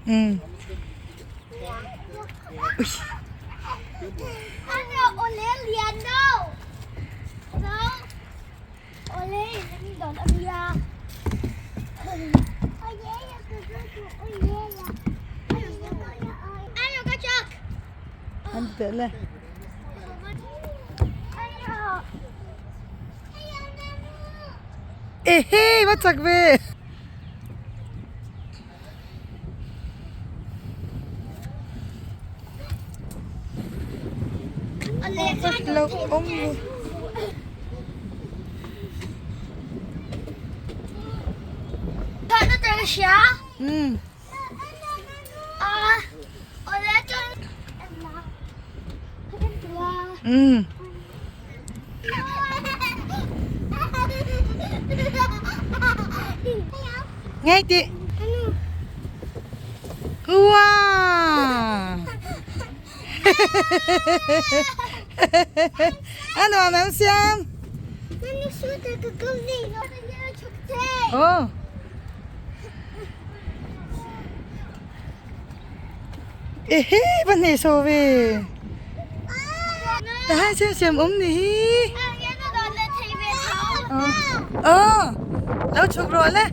Um. An ti teh le. Ehe va chak ve. Lo awm ve. Um. Um. Ngay tị. Wow. Ano am siam. Oh. Ehe va hneh sawh ve. Tahan siam siam awm ni hi. Aw lo chhuk rawh le.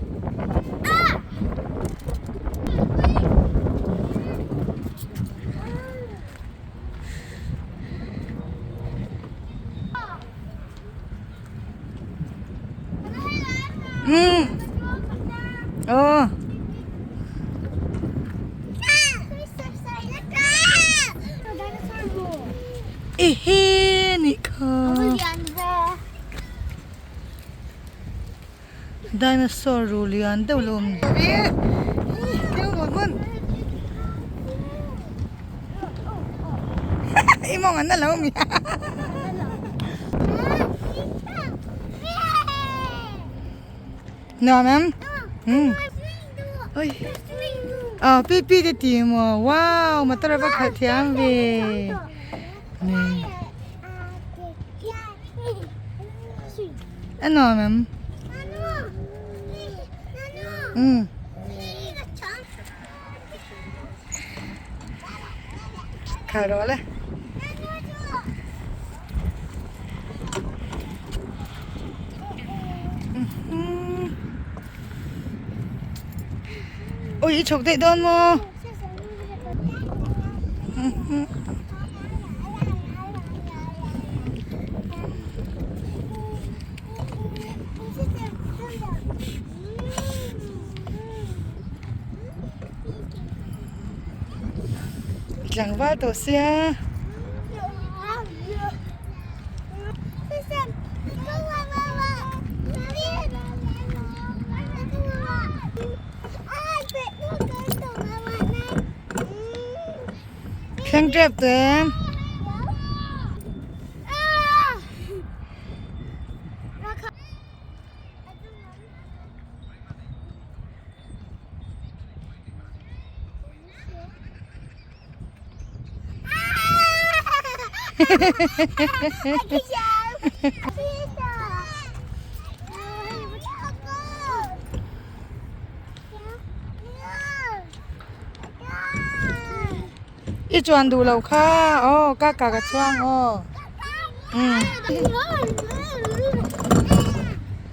Um. Aw. Ehe nih kha. Dinosaur ru lian deuh lo awm ni. I mawng an la lo mi. Nuam em? Um. Oi. Ờ, pi pi te ti maw? Wow, motor a va khalh thiam ve. Nè. A nuam em? Um. Khalh rawh le. Ui i chhuk daih dawn maw? Tlangval tawh sia. Thleng tep tawh em? I chuan duh loh kha aw ka ka ka chuang aw.